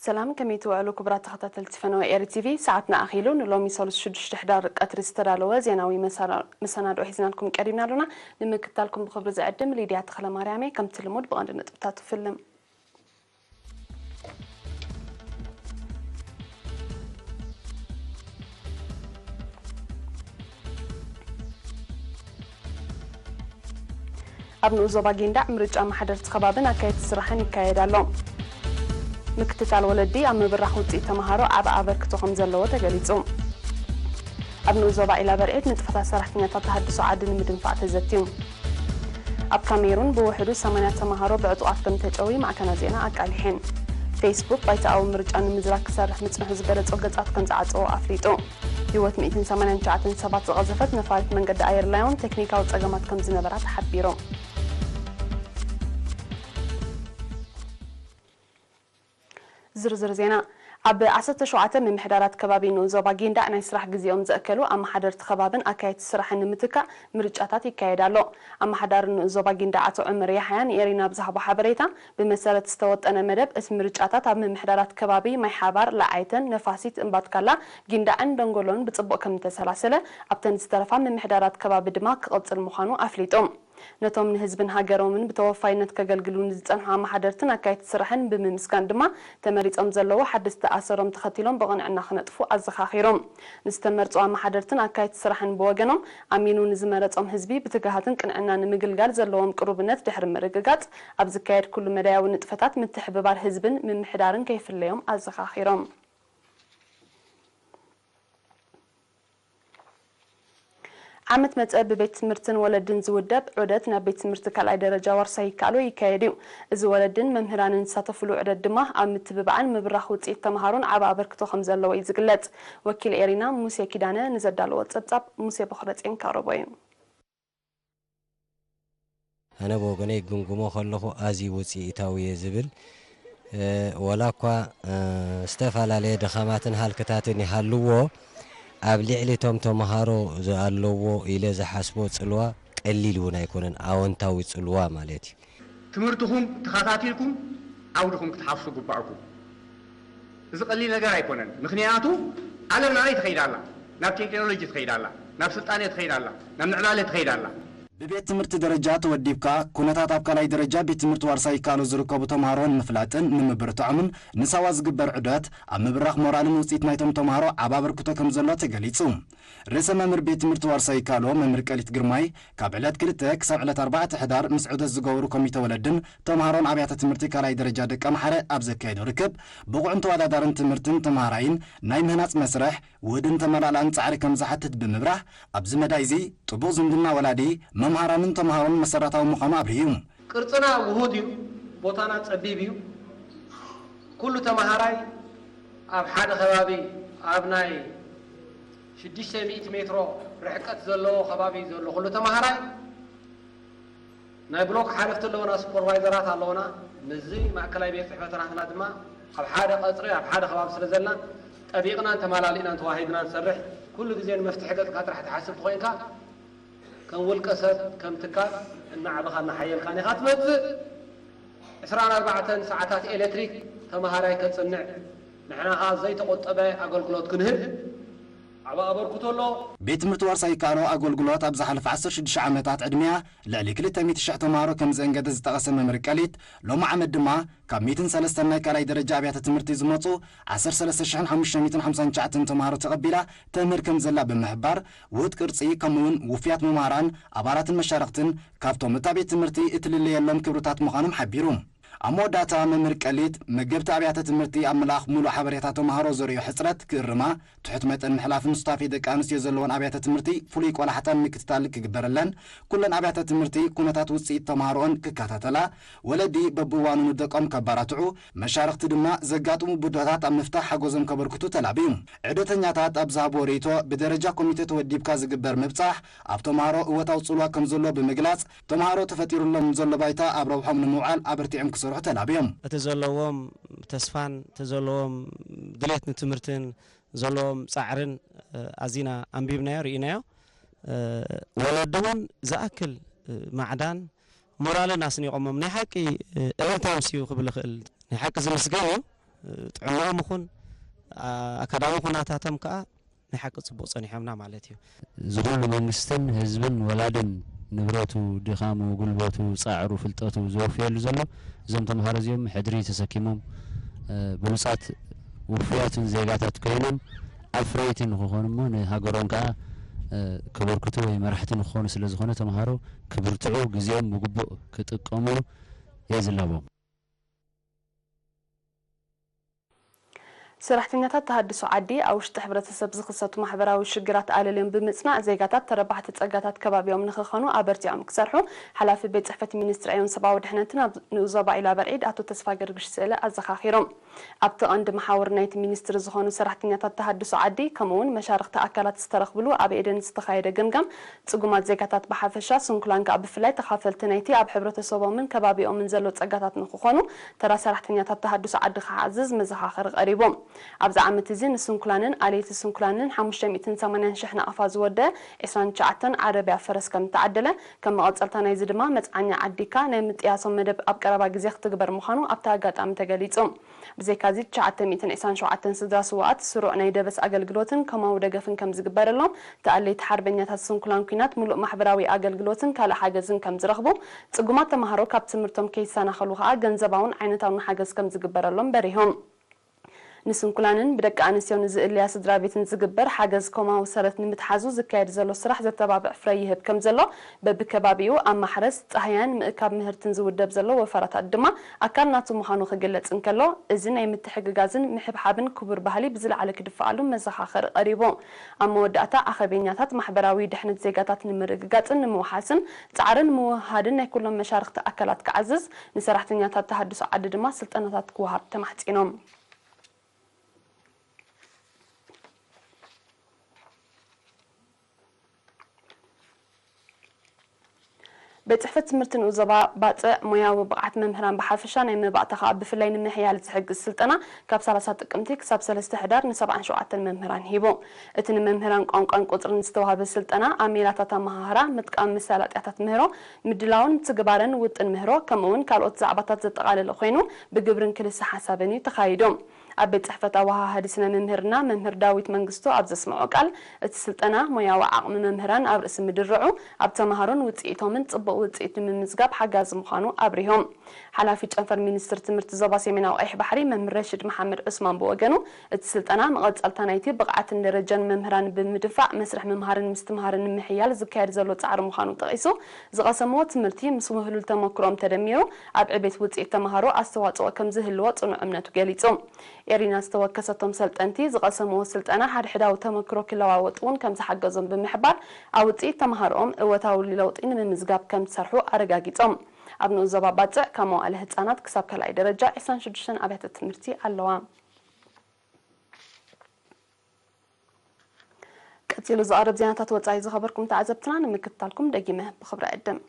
ሰላም፣ ከመይ ትውዕሉ ክቡራት ተኸታተልቲ ፈነወ ኤሪ ቲቪ? ሰዓትና ኣኺሉ። ንሎሚ ሰሉስ ሽዱሽተ ሕዳር ቀትሪ ዝተዳለወ ዜናዊ መሰና-፣ መሰናድኦ ሒዝናልኩም ቀሪብና ኣሎና። ንምክትታልኩም ብኽብሪ ዝዕድም ሊድያ ተኽለ ማርያም እየ። ከምቲ ልሙድ ብቐንዲ ነጥብታቱ ፍልም። ኣብ ንኡስ ዞባ ጊንዳዕ ምርጫ ኣመሓደርቲ ከባብን ኣካየድቲ ስራሕን ይካየድ ኣሎ። ምክትታል ወለዲ ኣብ ምብራኽ ውፅኢት ተምሃሮ ዓቢ ኣበርክቶ ከም ዘለዎ ተገሊጹ። ኣብ ንኡስ ዞባ ኢላበርዒድ ንጥፈታት ሰራሕተኛታት ተሃድሶ ዓዲ ንምድንፋዕ ተዘትዩ። ኣብ ካሜሩን ብውሕዱ ሰማንያ ተምሃሮ ብዕጡቓት ከም ተጨውዩ ማዕከናት ዜና ኣቃሊሐን። ፌስቡክ ባይታኣዊ ምርጫ ንምዝራግ ክሰርሕ ምጽንሑ ዝገለጾ ገጻት ከም ዝዓጸዎ ኣፍሊጡ። ህይወት ሚእትን ሰማንያን ትሽዓተን ሰባት ዝቐዘፈት ነፋሪት መንገዲ ኣየር ላዮን ቴክኒካዊ ጸገማት ከም ዝነበራ ተሓቢሩ። ዝርዝር ዜና። ኣብ ዓሰርተ ሸውዓተ ምምሕዳራት ከባቢ ንኡስ ዞባ ጊንዳዕ ናይ ስራሕ ግዜኦም ዘእከሉ ኣመሓደርቲ ከባብን ኣካየድቲ ስራሕን ንምትካእ ምርጫታት ይካየድ ኣሎ። ኣመሓዳሪ ንኡስ ዞባ ጊንዳዕ ኣቶ ዑመር ያሕያ ንኤሪና ኣብ ዝሃቦ ሓበሬታ፣ ብመሰረት ዝተወጠነ መደብ፣ እቲ ምርጫታት ኣብ ምምሕዳራት ከባቢ ማይ ሓባር፣ ለዓይተን፣ ነፋሲት፣ እምባትካላ፣ ጊንዳዕን ደንጎሎን ብጽቡቕ ከም ዝተሰላሰለ፣ ኣብተን ዝተረፋ ምምሕዳራት ከባቢ ድማ ክቕጽል ምዃኑ ኣፍሊጡ። ነቶም ንህዝብን ሃገሮምን ብተወፋይነት ከገልግሉ ንዝጸንሑ ኣመሓደርትን ኣካየድቲ ስራሕን ብምምስጋን ድማ፣ ተመሪጾም ዘለዉ ሓደስቲ ኣሰሮም ተኸቲሎም ብቕንዕና ክነጥፉ ኣዘኻኺሮም። ንዝተመርጹ ኣመሓደርትን ኣካየድቲ ስራሕን ብወገኖም፣ ኣሚኑ ንዝመረጾም ህዝቢ ብትግሃትን ቅንዕና ንምግልጋል ዘለዎም ቅሩብነት ድሕሪ ምርግጋጽ፣ ኣብ ዝካየድ ኩሉ መዳያዊ ንጥፈታት ምትሕብባር ህዝብን ምምሕዳርን ከይፍለዮም ኣዘኻኺሮም። ዓመት መጸ ብቤት ትምህርትን ወለድን ዝውደብ ዑደት ናብ ቤት ትምህርቲ ካልኣይ ደረጃ ዋርሳይ ይከኣሎ ይካየድ እዩ። እዚ ወለድን መምህራንን ዝሳተፍሉ ዑደት ድማ ኣብ ምትብባዕን ምብራኽ ውጽኢት ተምሃሮን ዓቢ ኣበርክቶ ከም ዘለዎ እዩ ዝግለጽ። ወኪል ኤሪና ሙሴ ኪዳነ ንዘዳለዎ ጸብጻብ ሙሴ በኽረጼን ከቕርቦ እዩ። ኣነ ብወገነይ ግምግሞ ከለኹ ኣዝዩ ውፅኢታዊ እየ ዝብል። እ፣ ወላ እኳ፣ እ፣ ዝተፈላለየ ድኻማትን ሃልክታትን ይሃልዎ፣ ኣብ ልዕሊ እቶም ተምሃሮ ዝኣለዎ ኢለ ዝሓስቦ ፅልዋ ቀሊል እውን ኣይኮነን፣ ኣወንታዊ ፅልዋ ማለት እዩ። ትምህርትኹም ተኸታቲልኩም ዓውድኹም ክትሓፍሱ ግባእኩም። እዚ ቀሊል ነገር ኣይኮነን። ምኽንያቱ ዓለም ናበይ ትኸይድ ኣላ? ናብ ቴክኖሎጂ ትኸይድ ኣላ፣ ናብ ስልጣኔ ትኸይድ ኣላ፣ ናብ ምዕባለ ትኸይድ ኣላ። ብቤት ትምህርቲ ደረጃ ተወዲብካ ኩነታት ኣብ ካልኣይ ደረጃ ቤት ትምህርቲ ዋርሳይ ይከኣሎ ዝርከቡ ተምሃሮ ንምፍላጥን ንምብርትዖምን ንሳዋ ዝግበር ዑደት ኣብ ምብራኽ ሞራልን ውፅኢት ናይቶም ተምሃሮ ዓቢ ኣበርክቶ ከም ዘሎ ተገሊጹ። ርእሰ መምህር ቤት ትምህርቲ ዋርሳይ ይከኣሎ መምህር ቀሊት ግርማይ ካብ ዕለት ክልተ ክሳብ ዕለት ኣርባዕተ ሕዳር ምስ ዑደት ዝገበሩ ኮሚተ ወለድን ተምሃሮን ኣብያተ ትምህርቲ ካልኣይ ደረጃ ደቀምሓረ ኣብ ዘካየዶ ርክብ ብቑዕን ተወዳዳርን ትምህርትን ተምሃራይን ናይ ምህናጽ መስርሕ ውህድን ተመላላእን ጻዕሪ ከም ዝሓትት ብምብራህ፣ ኣብዚ መዳይ እዚ ጥቡቕ ዝምድና ወላዲ፣ መምሃራንን ተምሃሮን መሰረታዊ ምዃኑ ኣብርሂ እዩ። ቅርጽና ውሁድ እዩ፣ ቦታና ጸቢብ እዩ። ኩሉ ተምሃራይ ኣብ ሓደ ከባቢ፣ ኣብ ናይ ሽዱሽተ ሚእቲ ሜትሮ ርሕቀት ዘለዎ ከባቢ ዘሎ ኩሉ ተምሃራይ ናይ ብሎክ ሓለፍቲ ኣለውና፣ ሱፐርቫይዘራት ኣለውና። ምስዚ ማእከላይ ቤት ጽሕፈት ናትና ድማ ኣብ ሓደ ቀጽሪ፣ ኣብ ሓደ ከባቢ ስለ ዘለና፣ ጠቢቕናን ተማላሊእናን ተዋሂድና ንሰርሕ። ኩሉ ግዜ ንመፍትሒ ገጽካ ጥራሕ ትሓስብ ተኾይንካ፣ ከም ውልቀ ሰብ፣ ከም ትካል፣ እናዓበኻ እናሓየልካን ኢኻ ትመጽእ። ዕስራን ኣርባዕተን ሰዓታት ኤሌክትሪክ ተምሃራይ ከጽንዕ፣ ንሕና ኸኣ ዘይተቖጠበ ኣገልግሎት ክንህብ ዓቢ ኣበርክቶ ኣሎ። ቤት ትምህርቲ ዋርሳይ ይከኣሎ ኣገልግሎት ኣብ ዝሓለፈ ዓሰርተ ሽዱሽተ ዓመታት ዕድሚኣ ልዕሊ ክልተ ሚእቲ ሽሕ ተምሃሮ ከም ዘእንገደ ዝጠቐሰ መምህር ቀሊት፣ ሎሚ ዓመት ድማ ካብ ሚእትን ሰለስተን ናይ ካልኣይ ደረጃ ኣብያተ ትምህርቲ ዝመጹ ዓሰርተ ሰለስተ ሽሕን ሓሙሽተ ሚእትን ሓምሳን ትሽዓተን ተምሃሮ ተቐቢላ ተምህር ከም ዘላ ብምሕባር፣ ውሁድ ቅርጺ ከምኡ'ውን ውፉያት መምሃራን ኣባላትን መሻርኽትን ካብቶም እታ ቤት ትምህርቲ እትልለየሎም ክብርታት ምዃኖም ሓቢሩ። ኣብ መወዳእታ መምህር ቀሊት፣ መገብቲ ኣብያተ ትምህርቲ ኣብ ምልኣኽ ምሉእ ሓበሬታ ተምሃሮ ዘርእዮ ሕጽረት ክእርማ፣ ትሑት መጠን ምሕላፍን ሱታፌ ደቂ ኣንስትዮ ዘለወን ኣብያተ ትምህርቲ ፍሉይ ቆላሕታን ምክትታል ክግበረለን፣ ኩለን ኣብያተ ትምህርቲ ኩነታት ውጽኢት ተምሃሮኦን ክከታተላ፣ ወለዲ በብእዋኑ ንደቆም ከባራትዑ፣ መሻርኽቲ ድማ ዘጋጥሙ ብድሆታት ኣብ ምፍታሕ ሓገዞም ከበርክቱ ተላብዩ። ዑደተኛታት ኣብ ዝሃብዎ ርእይቶ፣ ብደረጃ ኮሚቴ ተወዲብካ ዝግበር ምብጻሕ ኣብ ተምሃሮ እወታዊ ጽልዋ ከም ዘሎ ብምግላጽ፣ ተምሃሮ ተፈጢሩሎም ዘሎ ባይታ ኣብ ረብሖም ንምውዓል ኣበርቲዖም ክሰርሑ ተላብዮም። እቲ ዘለዎም ተስፋን እቲ ዘለዎም ድሌት ንትምህርትን ዘለዎም ጻዕርን፣ እ፣ ኣዚና ኣንቢብናዮ፣ ርኢናዮ። እ፣ ወለዲ እውን ዝኣክል፣ እ፣ ማዕዳን ሞራልን ኣስኒቖሞም። ናይ ሓቂ፣ እ፣ እልልታ ኣምስዩ ክብል ይኽእል። ናይ ሓቂ ዝምስገን እዩ። ጥዕናኦም ይኹን ኣካዳሚ ኩነታቶም ከዓ ናይ ሓቂ ጽቡቕ ጸኒሖምና ማለት እዩ። ዝኹሉ መንግስትን ህዝብን ወላድን ንብረቱ፣ ድኻሙ፣ ጉልበቱ፣ ጻዕሩ፣ ፍልጠቱ ዘወፍየሉ ዘሎ እዞም ተምሃሮ እዚኦም ሕድሪ ተሰኪሞም ብሉጻት ውፉያትን ዜጋታት ኮይኖም ኣፍረይቲ ንክኾኑ እሞ ንሃገሮም ከዓ ከበርክቱ ወይ መራሕቲ ንክኾኑ ስለ ዝኾነ ተምሃሮ ክብርትዑ ግዜኦም ብግቡእ ክጥቀምሉ እየ ዝላቦም። ሰራሕተኛታት ተሃድሶ ዓዲ ኣብ ውሽጢ ሕብረተሰብ ዝኽሰቱ ማሕበራዊ ሽግራት ኣለልዮም ብምጽናዕ ዜጋታት ተረባሕቲ ጸጋታት ከባቢኦም ንኽኾኑ ኣበርቲዖም ክሰርሑ ሓላፊ ቤት ጽሕፈት ሚኒስትሪ ዕዮን ሰብኣዊ ድሕነትን ኣብ ንኡስ ዞባ ኢላበርዒድ ኣቶ ተስፋገርግሽ ስእለ ኣዘኻኺሮም። ኣብቲ ቀንዲ መሓውር ናይቲ ሚኒስትሪ ዝኾኑ ሰራሕተኛታት ተሃድሶ ዓዲ ከምኡ እውን መሻርኽቲ ኣካላት ዝተረኽብሉ ኣብ ኤደን ዝተኻየደ ገምጋም ጽጉማት ዜጋታት ብሓፈሻ ስንኩላን ከኣ ብፍላይ ተኻፈልቲ ናይቲ ኣብ ሕብረተሰቦምን ከባቢኦምን ዘሎ ጸጋታት ንኽኾኑ ተራ ሰራሕተኛታት ተሃድሶ ዓዲ ክሓዝዝ መዘኻኸሪ ቀሪቡ። ኣብዚ ዓመት እዚ ንስንኩላንን ኣለይቲ ስንኩላንን ሓሙሽተ ሚእትን ሰማንያን ሽሕ ናቕፋ ዝወደአ ዕስራን ትሽዓተን ዓረብያ ፈረስ ከም እተዓደለ፣ ከም መቐጸልታ ናይዚ ድማ መጽዓኛ ዓዲካ ናይ ምጥያሶም መደብ ኣብ ቀረባ ግዜ ክትግበር ምዃኑ ኣብቲ ኣጋጣሚ ተገሊጹ። ብዘይካዚ ትሽዓተ ሚእትን ዕስራን ሸውዓተን ስድራ ስውኣት ስሩዕ ናይ ደበስ ኣገልግሎትን ኮማዊ ደገፍን ከም ዝግበረሎም፣ ተኣለይቲ ሓርበኛታት ስንኩላን ኲናት ምሉእ ማሕበራዊ ኣገልግሎትን ካልእ ሓገዝን ከም ዝረኽቡ፣ ጽጉማት ተምሃሮ ካብ ትምህርቶም ከይሰናኸሉ ከኣ ገንዘባውን ዓይነታውን ሓገዝ ከም ዝግበረሎም በሪሆም። ንስንኩላንን ብደቂ ኣንስትዮ ንዝእለያ ስድራ ቤትን ዝግበር ሓገዝ ኮማዊ ሰረት ንምትሓዙ ዝካየድ ዘሎ ስራሕ ዘተባብዕ ፍረ ይህብ ከም ዘሎ በብከባቢኡ ኣብ ማሕረስ፣ ጻህያን ምእካብ ምህርትን ዝውደብ ዘሎ ወፈራታት ድማ ኣካል ናቱ ምዃኑ ክግለጽ እንከሎ፣ እዚ ናይ ምትሕግጋዝን ምሕብሓብን ክቡር ባህሊ ብዝለዓለ ክድፍኣሉ መዘኻኸሪ ቀሪቡ። ኣብ መወዳእታ ኣኼበኛታት ማሕበራዊ ድሕነት ዜጋታት ንምርግጋጽን ንምውሓስን ጻዕሪ ንምውህሃድን ናይ ኩሎም መሻርኽቲ ኣካላት ክዓዝዝ፣ ንሰራሕተኛታት ተሃድሶ ዓዲ ድማ ስልጠናታት ክወሃብ ተማሕጺኖም። ቤት ጽሕፈት ትምህርቲ ንኡስ ዞባ ባጽዕ ሞያዊ ብቕዓት መምህራን ብሓፈሻ ናይ መባእታ ከኣ ብፍላይ ንምሕያል ዝሕግዝ ስልጠና ካብ ሰላሳ ጥቅምቲ ክሳብ ሰለስተ ሕዳር ንሰብዓን ሸውዓተን መምህራን ሂቡ። እቲ ንመምህራን ቋንቋን ቁጽርን ዝተዋህበ ስልጠና ኣብ ሜላታት ኣመሃህራ፣ ምጥቃም መሳለጥያታት ምህሮ፣ ምድላውን ምትግባርን ውጥን ምህሮ ከምኡ እውን ካልኦት ዛዕባታት ዘጠቓለለ ኮይኑ ብግብርን ክልሰ ሓሳብን እዩ ተኻይዱ። ኣብ ቤት ጽሕፈት ኣወሃሃዲ ስነ ምምህርና መምህር ዳዊት መንግስቱ ኣብ ዘስምዖ ቃል፣ እቲ ስልጠና ሞያዊ ዓቕሚ መምህራን ኣብ ርእሲ ምድርዑ፣ ኣብ ተምሃሮን ውጽኢቶምን ጽቡቕ ውጽኢት ንምምዝጋብ ሓጋዚ ምዃኑ ኣብሪሆም። ሓላፊ ጨንፈር ሚኒስትሪ ትምህርቲ ዞባ ሰሜናዊ ቀይሕ ባሕሪ መምህር ረሽድ መሓመድ ዑስማን ብወገኑ፣ እቲ ስልጠና መቐጸልታ ናይቲ ብቕዓትን ደረጃን መምህራን ብምድንፋዕ መስርሕ ምምሃርን ምስትምሃርን ንምሕያል ዝካየድ ዘሎ ጻዕሪ ምዃኑ ጠቒሱ፣ ዝቐሰምዎ ትምህርቲ ምስ ውህሉል ተመክሮኦም ተደሚሩ ኣብ ዕቤት ውጽኢት ተምሃሮ ኣስተዋጽኦ ከም ዝህልዎ ጽኑዕ እምነቱ ገሊጹ። ኤሪና ዝተወከሰቶም ሰልጠንቲ ዝቐሰምዎ ስልጠና ሓድሕዳዊ ተመክሮ ክለዋወጡ እውን ከም ዝሓገዞም ብምሕባር፣ ኣብ ውጽኢት ተምሃሮኦም እወታዊ ለውጢ ንምምዝጋብ ከም ዝሰርሑ ኣረጋጊጾም። ኣብ ንኡስ ዞባ ባጽዕ ካብ መዋእለ ህጻናት ክሳብ ካልኣይ ደረጃ ዕስራን ሽዱሽተን ኣብያተ ትምህርቲ ኣለዋ። ቀጺሉ ዝቐርብ ዜናታት ወጻኢ ዝኸበርኩም ተዓዘብትና ንምክትታልኩም ደጊመ ብኽብሪ ዕድም።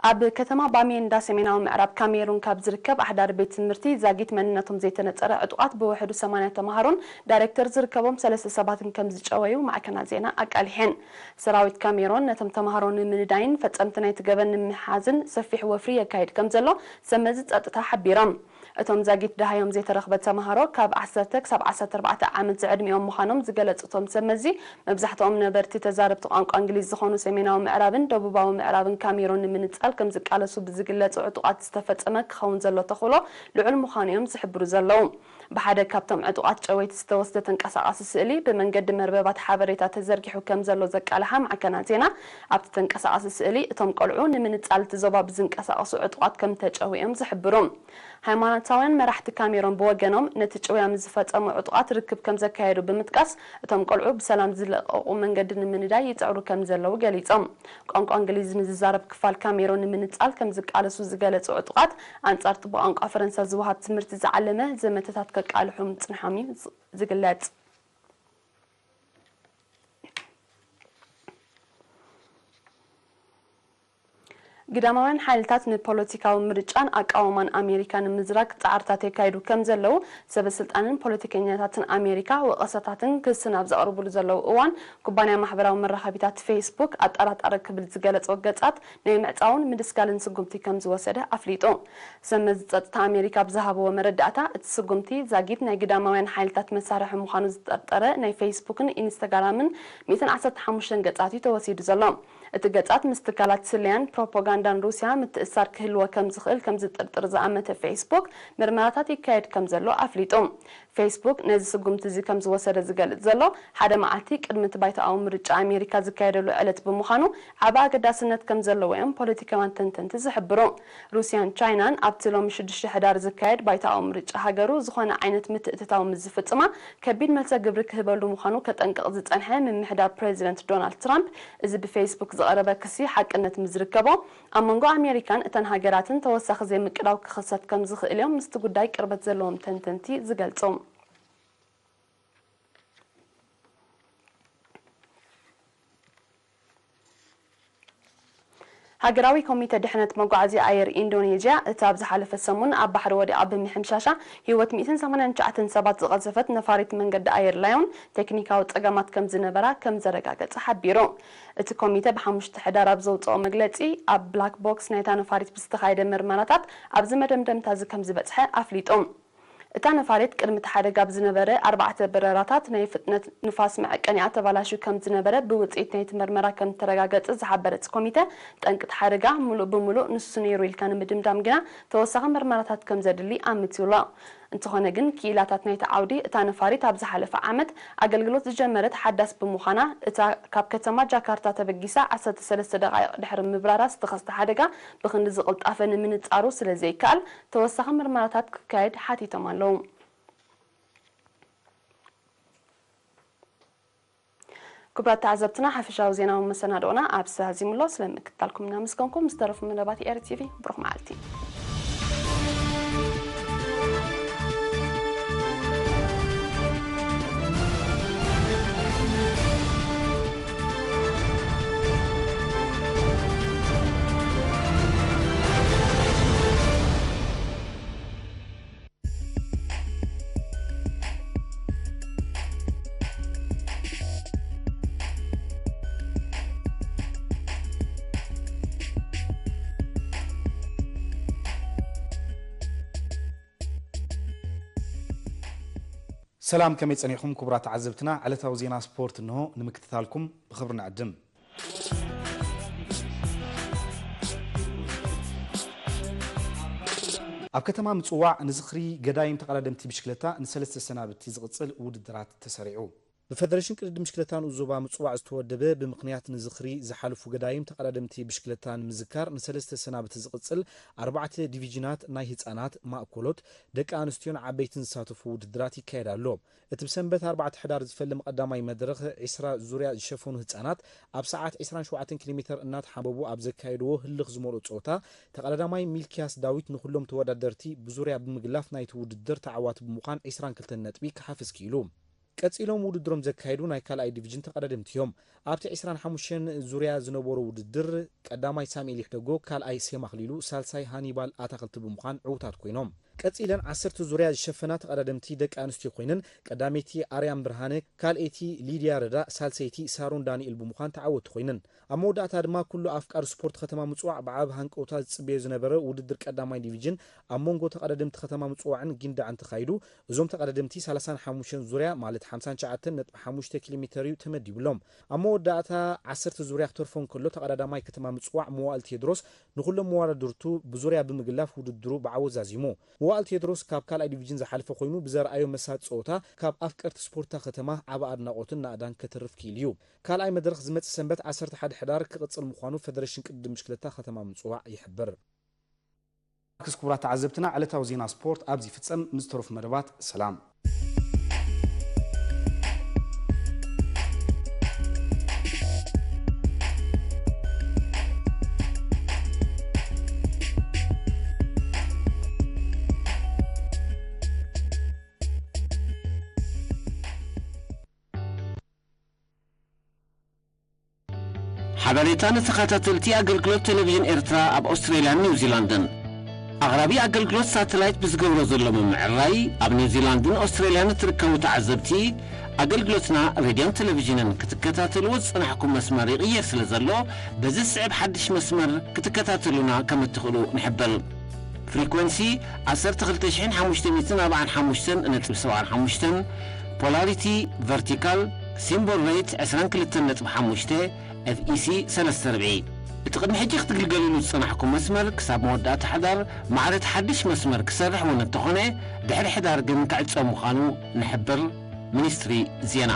ኣብ ከተማ ባሜንዳ ሰሜናዊ ምዕራብ ካሜሩን ካብ ዝርከብ ኣሕዳሪ ቤት ትምህርቲ ዛጊት መንነቶም ዘይተነጸረ ዕጡቓት ብውሕዱ ሰማንያ ተምሃሮን ዳይሬክተር ዝርከቦም ሰለስተ ሰባትን ከም ዝጨወዩ ማዕከናት ዜና ኣቃሊሐን። ሰራዊት ካሜሮን ነቶም ተምሃሮ ንምንዳይን ፈጸምቲ ናይቲ ገበን ንምሓዝን ሰፊሕ ወፍሪ የካይድ ከም ዘሎ ሰብ መዚ ጸጥታ ሓቢሮም። እቶም ዛጊት ደሃዮም ዘይተረኽበ ተምሃሮ ካብ ዓሰርተ ክሳብ ዓሰርተ ኣርባዕተ ዓመት ዝዕድሚኦም ምዃኖም ዝገለጹ እቶም ሰብ መዚ፣ መብዛሕትኦም ነበርቲ ተዛረብቲ ቋንቋ እንግሊዝ ዝኾኑ ሰሜናዊ ምዕራብን ደቡባዊ ምዕራብን ካሜሮን ንምንጻል ከም ዝቃለሱ ብዝግለጹ ዕጡቓት ዝተፈጸመ ክኸውን ዘሎ ተኽእሎ ልዑል ምዃኑ እዮም ዝሕብሩ ዘለዉ። ብሓደ ካብቶም ዕጡቓት ጨወይቲ ዝተወስደ ተንቀሳቓሲ ስእሊ ብመንገዲ መርበባት ሓበሬታ ተዘርጊሑ ከም ዘሎ ዘቃልሓ ማዕከናት ዜና፣ ኣብቲ ተንቀሳቓሲ ስእሊ እቶም ቆልዑ ንምንጻል እቲ ዞባ ብዝንቀሳቐሱ ዕጡቓት ከም እተጨውዩ እዮም ዝሕብሩ። ሃይማኖታውያን መራሕቲ ካሜሮን ብወገኖም፣ ነቲ ጭውያ ምስ ዝፈጸሙ ዕጡቓት ርክብ ከም ዘካየዱ ብምጥቃስ፣ እቶም ቆልዑ ብሰላም ዝለቐቑ መንገዲ ንምንዳይ ይጽዕሩ ከም ዘለዉ ገሊጾም። ቋንቋ እንግሊዝ ንዝዛረብ ክፋል ካሜሮን ንምንጻል ከም ዝቃለሱ ዝገለጹ ዕጡቓት፣ ኣንጻር ብቋንቋ ፈረንሳ ዝወሃብ ትምህርቲ ዝዓለመ ዘመተታት ከቃልሑ ምጽንሖም እዩ ዝ-፣ ዝግለጽ። ግዳማውያን ሓይልታት ንፖለቲካዊ ምርጫን ኣቃውማን ኣሜሪካ ንምዝራግ ጻዕርታት የካይዱ ከም ዘለዉ ሰበ ስልጣንን ፖለቲከኛታትን ኣሜሪካ ወቐሳታትን ክስን ኣብ ዘቕርብሉ ዘለዉ እዋን፣ ኩባንያ ማሕበራዊ መራኸቢታት ፌስቡክ ኣጠራጣሪ ክብል ዝገለጾ ገጻት ናይ ምዕጻውን ምድስጋልን ስጉምቲ ከም ዝወሰደ ኣፍሊጡ። ሰመዚ ጸጥታ ኣሜሪካ ብዝሃብዎ መረዳእታ፣ እቲ ስጉምቲ ዛጊት ናይ ግዳማውያን ሓይልታት መሳርሒ ምዃኑ ዝጠርጠረ ናይ ፌስቡክን ኢንስታግራምን ሚእትን ዓሰርተ ሓሙሽተን ገጻት እዩ ተወሲዱ ዘሎ። እቲ ገጻት ምስ ትካላት ስለያን ፕሮፓጋንዳን ሩስያ ምትእስሳር ክህልዎ ከም ዝኽእል ከም ዝጥርጥር ዝኣመተ ፌስቡክ፣ ምርመራታት ይካየድ ከም ዘሎ ኣፍሊጡ። ፌስቡክ ነዚ ስጉምቲ እዚ ከም ዝወሰደ ዝገልጽ ዘሎ፣ ሓደ መዓልቲ ቅድሚ እቲ ባይቶኣዊ ምርጫ ኣሜሪካ ዝካየደሉ ዕለት ብምዃኑ፣ ዓቢ ኣገዳስነት ከም ዘለዎ እዮም ፖለቲካውያን ተንተንቲ ዝሕብሩ። ሩስያን ቻይናን ኣብቲ ሎሚ ሽዱሽተ ሕዳር ዝካየድ ባይቶኣዊ ምርጫ ሃገሩ ዝኾነ ዓይነት ምትእትታው ምስ ዝፍጽማ፣ ከቢድ መልሰ ግብሪ ክህበሉ ምዃኑ ከጠንቅቕ ዝጸንሐ ምምሕዳር ፕሬዚደንት ዶናልድ ትራምፕ፣ እዚ ብፌስቡክ ዝቐረበ ክሲ ሓቅነት ምስ ዝርከቦ፣ ኣብ መንጎ ኣሜሪካን እተን ሃገራትን ተወሳኺ ዘይምቅዳው ክኽሰት ከም ዝኽእል እዮም ምስቲ ጉዳይ ቅርበት ዘለዎም ተንተንቲ ዝገልጹ። ሃገራዊ ኮሚተ ድሕነት መጓዓዝያ ኣየር ኢንዶኔዥያ፣ እቲ ኣብ ዝሓለፈ ሰሙን ኣብ ባሕሪ ወዲቓ ብምሕምሻሻ ህይወት ሚእትን ሰማንያን ትሽዓተን ሰባት ዝቐዘፈት ነፋሪት መንገዲ ኣየር ላዮን፣ ቴክኒካዊ ጸገማት ከም ዝነበራ ከም ዘረጋገጸ ሓቢሩ። እቲ ኮሚተ ብሓሙሽተ ሕዳር ኣብ ዘውጽኦ መግለጺ፣ ኣብ ብላክ ቦክስ ናይታ ነፋሪት ብዝተኻየደ ምርመራታት ኣብዚ መደምደምታ እዚ ከም ዝበጽሐ ኣፍሊጡ። እታ ነፋሪት ቅድሚ እቲ ሓደጋ ኣብ ዝነበረ ኣርባዕተ በረራታት ናይ ፍጥነት ንፋስ መዐቀኒኣ ተባላሽዩ ከም ዝነበረ ብውጽኢት ናይቲ መርመራ ከም እተረጋገጸ ዝሓበረ እቲ ኮሚተ፣ ጠንቂ እቲ ሓደጋ ምሉእ ብምሉእ ንሱ ነይሩ ኢልካ ንምድምዳም ግና ተወሳኺ መርመራታት ከም ዘድሊ ኣመልኪቱ ኣሎ። እንተኾነ ግን፣ ክኢላታት ናይቲ ዓውዲ፣ እታ ነፋሪት ኣብ ዝሓለፈ ዓመት ኣገልግሎት ዝጀመረት ሓዳስ ብምዃና፣ እታ ካብ ከተማ ጃካርታ ተበጊሳ ዓሰርተ ሰለስተ ደቓይቕ ድሕሪ ምብራራ ዝተኸስተ ሓደጋ ብኽንዲ ዝቕልጣፈ ንምንጻሩ ስለ ዘይከኣል፣ ተወሳኺ ምርመራታት ክካየድ ሓቲቶም ኣለዉ። ክቡራት ተዓዘብትና፣ ሓፈሻዊ ዜናዊ መሰናድኦና ኣብዚ ተዛዚሙ ኣሎ። ስለ ምክትታልኩም እናመስገንኩ፣ ምስ ተረፉ መደባት ኤር ቲቪ ብሩኽ መዓልቲ። ሰላም፣ ከመይ ጸኒሕኩም ክቡራት ተዓዘብትና? ዕለታዊ ዜና ስፖርት እንሆ ንምክትታልኩም ብኽብሪ ንዕድም። ኣብ ከተማ ምጽዋዕ ንዝኽሪ ገዳይም ተቐዳደምቲ ብሽክለታ ንሰለስተ ሰናብቲ ዝቕጽል ውድድራት ተሰሪዑ። ብፈደሬሽን ቅድድም ብሽክለታ ንኡስ ዞባ ምጽዋዕ ዝተወደበ፣ ብምኽንያት ንዝኽሪ ዝሓለፉ ገዳይም ተቐዳደምቲ ብሽክለታ ንምዝካር ንሰለስተ ሰናብቲ ዝቕጽል ኣርባዕተ ዲቪዥናት፣ ናይ ህጻናት፣ ማእኮሎት፣ ደቂ ኣንስትዮን ዓበይትን ዝሳተፉ ውድድራት ይካየድ ኣሎ። እቲ ብሰንበት ኣርባዕተ ሕዳር ዝፈለመ ቀዳማይ መድረኽ፣ ዒስራ ዙርያ ዝሸፈኑ ህጻናት ኣብ ሰዓት ዒስራን ሸውዓተን ኪሎ ሜተር እናተሓንበቡ ኣብ ዘካየድዎ ህልኽ ዝመልኦ ጸወታ፣ ተቐዳዳማይ ሚልክያስ ዳዊት ንኹሎም ተወዳደርቲ ብዙርያ ብምግላፍ ናይቲ ውድድር ተዓዋቲ ብምዃን ዒስራን ክልተን ነጥቢ ክሓፍስ ክኢሉ። ቀጺሎም ውድድሮም ዘካየዱ ናይ ካልኣይ ዲቪዥን ተቐዳደምቲ እዮም። ኣብቲ ዒስራን ሓሙሽተን ዙርያ ዝነበሮ ውድድር፣ ቀዳማይ ሳሙኤል ይሕደጎ፣ ካልኣይ ሴማ ኣኽሊሉ፣ ሳልሳይ ሃኒባል ኣታኽልቲ ብምዃን ዕዉታት ኮይኖም። ቀጺለን ዓሰርተ ዙርያ ዝሸፈና ተቐዳደምቲ ደቂ ኣንስትዮ ኮይነን፣ ቀዳመይቲ ኣርያም ብርሃነ፣ ካልኣይቲ ሊድያ ረዳ፣ ሳልሰይቲ ሳሮን ዳንኤል ብምዃን ተዓወቲ ኮይነን። ኣብ መወዳእታ ድማ ኩሉ ኣፍቃሪ ስፖርት ከተማ ምጽዋዕ ብዓቢ ሃንቀውታ ዝጽበዮ ዝነበረ ውድድር ቀዳማይ ዲቪዥን ኣብ መንጎ ተቐዳደምቲ ከተማ ምጽዋዕን ጊንዳዕን ተኻይዱ። እዞም ተቐዳደምቲ ሰላሳን ሓሙሽተን ዙርያ፣ ማለት ሓምሳን ትሽዓተን ነጥቢ ሓሙሽተ ኪሎ ሜተር እዩ ተመዲብሎም። ኣብ መወዳእታ ዓሰርተ ዙርያ ክተርፎ እንከሎ፣ ተቐዳዳማይ ከተማ ምጽዋዕ መዋእል ቴድሮስ ንኹሎም መወዳድርቱ ብዙርያ ብምግላፍ ውድድሩ ብዓወት ዛዚሙ። መዋእል ቴድሮስ ካብ ካልኣይ ዲቪዥን ዝሓለፈ ኮይኑ፣ ብዘርኣዮ መሳጢ ጸወታ ካብ ኣፍቀርቲ ስፖርታ ከተማ ዓቢ ኣድናቖትን ናእዳን ከተርፍ ክኢሉ እዩ። ካልኣይ መድረኽ ዝመጽእ ሰንበት ዓሰርተ ሓደ ሕዳር ክቕጽል ምዃኑ ፈደረሽን ቅድድም ብሽክለታ ከተማ ምጽዋዕ ይሕብር። ክቡራት ተዓዘብትና፣ ዕለታዊ ዜና ስፖርት ኣብዚ ይፍጸም። ምስ ተረፉ መደባት ሰላም። ሓበሬታ ንተኸታተልቲ ኣገልግሎት ቴሌቪዥን ኤርትራ ኣብ ኣውስትራልያን ኒውዚላንድን። ኣቕራቢ ኣገልግሎት ሳተላይት ብዝገብሮ ዘሎ ምምዕራይ፣ ኣብ ኒውዚላንድን ኣውስትራልያን እትርከቡ ተዓዘብቲ፣ ኣገልግሎትና ሬድዮን ቴሌቪዥንን ክትከታተልዎ ዝጸናሕኩም መስመር ይቕየር ስለ ዘሎ፣ በዚ ዝስዕብ ሓድሽ መስመር ክትከታተሉና ከም እትኽእሉ ንሕብር። ፍሪኮንሲ ዓሰርተ ክልተ ሽሕን ሓሙሽተ ሚእትን ኣርባዓን ሓሙሽተን ነጥቢ ሰብዓን ሓሙሽተን፣ ፖላሪቲ ቨርቲካል፣ ሲምቦል ሬት ዕስራን ክልተን ነጥቢ ሓሙሽተ፣ ኤፍ ኢ ሲ ሰለስተ ርብዒ። እቲ ቅድሚ ሕጂ ክትግልገልሉ ዝጸናሕኩም መስመር ክሳብ መወዳእታ ሕዳር ማዕረ እቲ ሓድሽ መስመር ክሰርሕ እውን እንተኾነ፣ ድሕሪ ሕዳር ግን ክዕጸው ምዃኑ ንሕብር። ሚኒስትሪ ዜና።